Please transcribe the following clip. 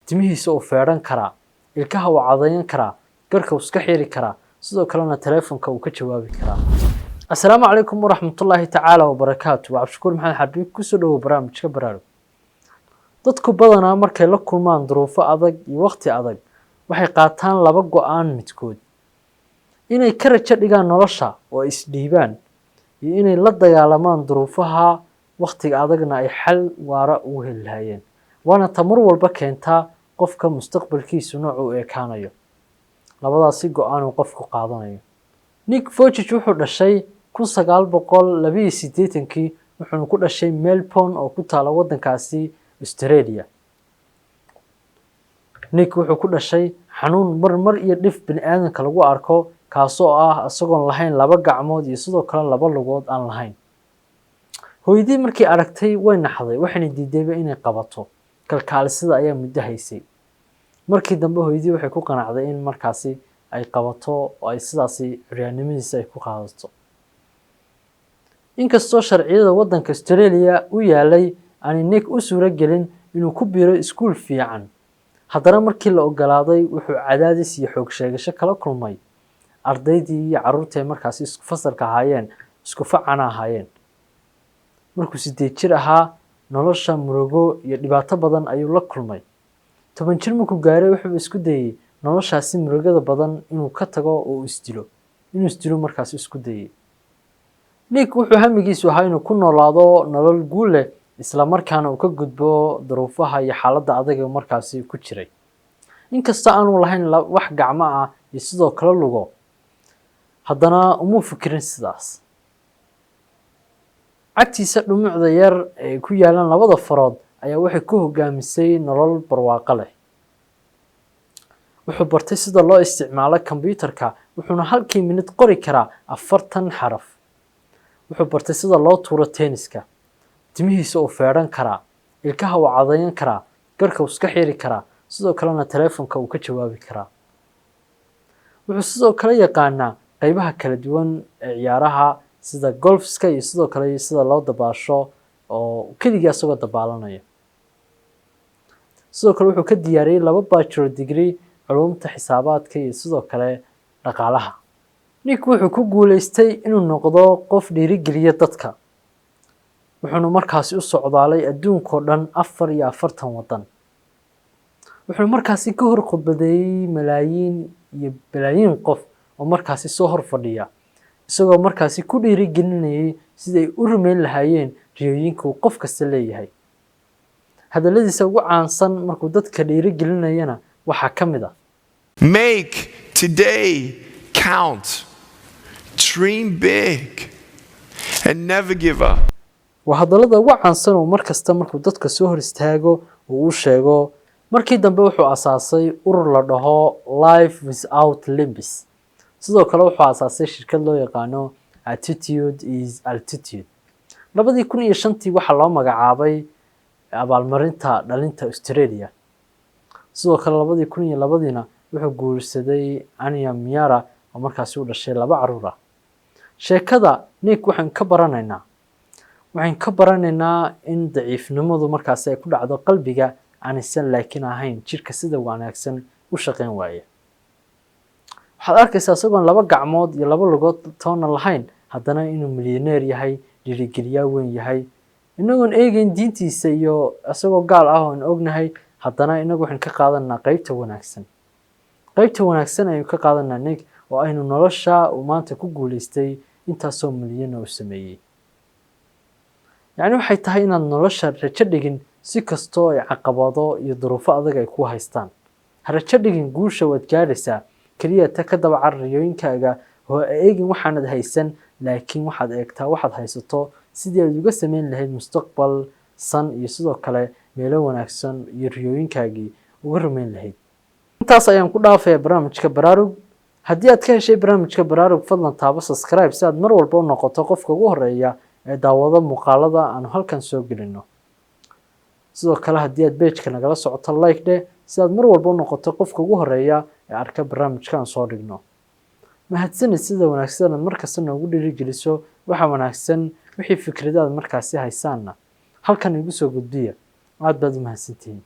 Timihiisa uu feedhan karaa, ilkaha uu cadayan karaa, garka uu iska xiri karaa, sidoo kalena telefonka uu ka jawaabi karaa. Asalaamu calaykum waraxmatullaahi tacaala wabarakaatu. Waa Cabdishakuur Maxamed Xarbi, kusoo dhowow barnaamijka Baraarug. Dadku badanaa markay la kulmaan duruufo adag iyo waqti adag, waxay qaataan laba go-aan midkood: inay ka rajo dhigaan nolosha oo ay isdhiibaan, iyo inay la dagaalamaan duruufaha waqtiga adagna ay xal waara ugu heli lahaayeen. Waana ta mar walba keentaa qofka mustaqbalkiisu noocu u ekaanayo labadaasi go-aan uu qofku qaadanayo. Nick Vujicic wuxuu dhashay 1982-kii, wuxuuna ku dhashay Melbourne oo ku taala waddankaasi Australia. Nick wuxuu ku dhashay xanuun marmar iyo dhif bini aadanka lagu arko, kaasoo ah isagoon lahayn laba gacmood iyo sidoo kale laba lugood aan lahayn. Hooyadii markii aragtay way naxday, waxayna diidayba inay qabato. Kalkaalisada ayaa muddo haysay. Markii dambe hooyadii waxay ku qanacday in markaasi ay qabato oo ay sidaasi curyaannimadiisa ay ku qaadato. Inkastoo sharciyada waddanka Australia u yaalay aanay Nick u suuro gelin inuu ku biiro iskuul fiican, haddana markii la ogolaaday wuxuu cadaadis iyo xoog sheegasho kala kulmay ardaydii iyo carruurtii ay markaasi isku fasalka ahaayeen, isku facana ahaayeen. Markuu 8 jir ahaa, nolosha murugo iyo dhibaato badan ayuu la kulmay. 10 jir markuu gaaray, wuxuu isku dayey noloshaasi murugada badan inuu ka tago oo uu isdilo, inuu isdilo markaasi isku dayey. Nick wuxuu hamigiisu ahaa inuu ku noolaado nolol guul leh, isla markaana uu ka gudbo duruufaha iyo xaaladda adag ee markaasi ku jiray. Inkastoo aanu lahayn wax gacmo ah iyo sidoo kale lugo, haddana umuu fikirin sidaas. Cagtiisa dhumucda yar ee ku yaalaan labada farood ayaa waxay ku hogaamisay nolol barwaaqo leh. Wuxuu bartay sida loo isticmaalo kombyuutarka, wuxuuna halkii minid qori karaa 40 xaraf. Wuxuu bartay sida loo tuuro tenniska. Timihiisa uu feedhan karaa, ilkaha uu cadayan karaa, garka uu iska xiri karaa, sidoo kalena telefonka uu ka jawaabi karaa. Wuxuu sidoo kale yaqaanaa qeybaha kala duwan ee ciyaaraha, sida golfska iyo sidoo kale sida loo dabaasho oo keligii isagoo dabaalanaya. Sidoo kale wuxuu ka diyaariyey laba bachelor degree, culumta xisaabaadka iyo sidoo kale dhaqaalaha. Nick wuxuu ku guuleystay inuu noqdo qof dhiirigeliya dadka, wuxuuna markaasi u socdaalay adduunkao dhan, 44 waddan. Wuxuu markaasi ka hor khudbadeeyey malaayiin iyo balaayiin qof oo markaasi soo hor fadhiya, isagoo markaasi ku dhiirigelinayay siday u rumeyn lahaayeen riyooyinka uu qof kasta leeyahay. Hadalladiisa ugu caansan markuu dadka dhiirigelinayana waxaa ka mid ah: Make today count. Dream big and never give up. Waa hadallada ugu caansan oo mar kasta markuu dadka soo hor istaago uu u sheego. Markii dambe wuxuu asaasay urur la dhaho Life Without Limbs. Sidoo kale wuxuu asaasay shirkad loo yaqaano Attitude Is Altitude. 2005-tii waxaa loo magacaabay abaalmarinta dhalinta Australia. Sidoo kale 2002-diina wuxuu guursaday Anya Miara oo markaasi u dhashay laba caruur ah. Sheekada Nick waxaan ka baranaynaa in daciifnimadu markaasi ay ku dhacdo qalbiga, aanaysan laakiin ahayn jirka sida wanaagsan u shaqayn waaya. Waxaad arkaysaa isagoon laba gacmood iyo laba lugood toona lahayn, haddana inuu milyaneer yahay, dhiirigeliyaa weyn yahay. Inagoon eegeyn diintiisa iyo isagoo gaal ah oon ognahay, haddana inagu waxaynu ka qaadanaa qeybta wanaagsan. Qeybta wanaagsan aynu ka qaadanaa Nick, oo aynu nolosha uu maanta ku guuleystay, intaasoo milyan oo sameeyey. Yacni waxay tahay inaad nolosha rajo dhigin, si kastoo ay caqabado iyo duruufo adag ay ku haystaan. Ha rajo dhigin, guusha waad gaadhaysaa. Keliya ta ka daba carar riyooyinkaaga oo ha eegin waxaanad haysan, laakiin waxaad eegtaa waxaad haysato, sidii aad uga sameyn lahayd mustaqbal san iyo sidoo kale meelo wanaagsan iyo riyooyinkaagii uga rumeyn lahayd. Intaas ayaan ku dhaafayaa barnaamijka Baraarug. Haddii aad ka heshay barnaamijka Baraarug, fadlan taabo subscribe si aad mar walba u noqoto qofka ugu horeeya ee daawado muuqaalada aanu halkan soo gelino. Sidoo kale haddii aad page-ka nagala socoto, like dheh si aad mar walba u noqoto qofka ugu horeeya ee arka barnaamijka aan soo dhigno. Mahadsanid sida wanaagsan aad markasta noogu dhiirigeliso waxa wanaagsan. Wixii fikradaad markaasi haysaanna halkan igu soo gudbiya. Aad baad u mahadsantihiin.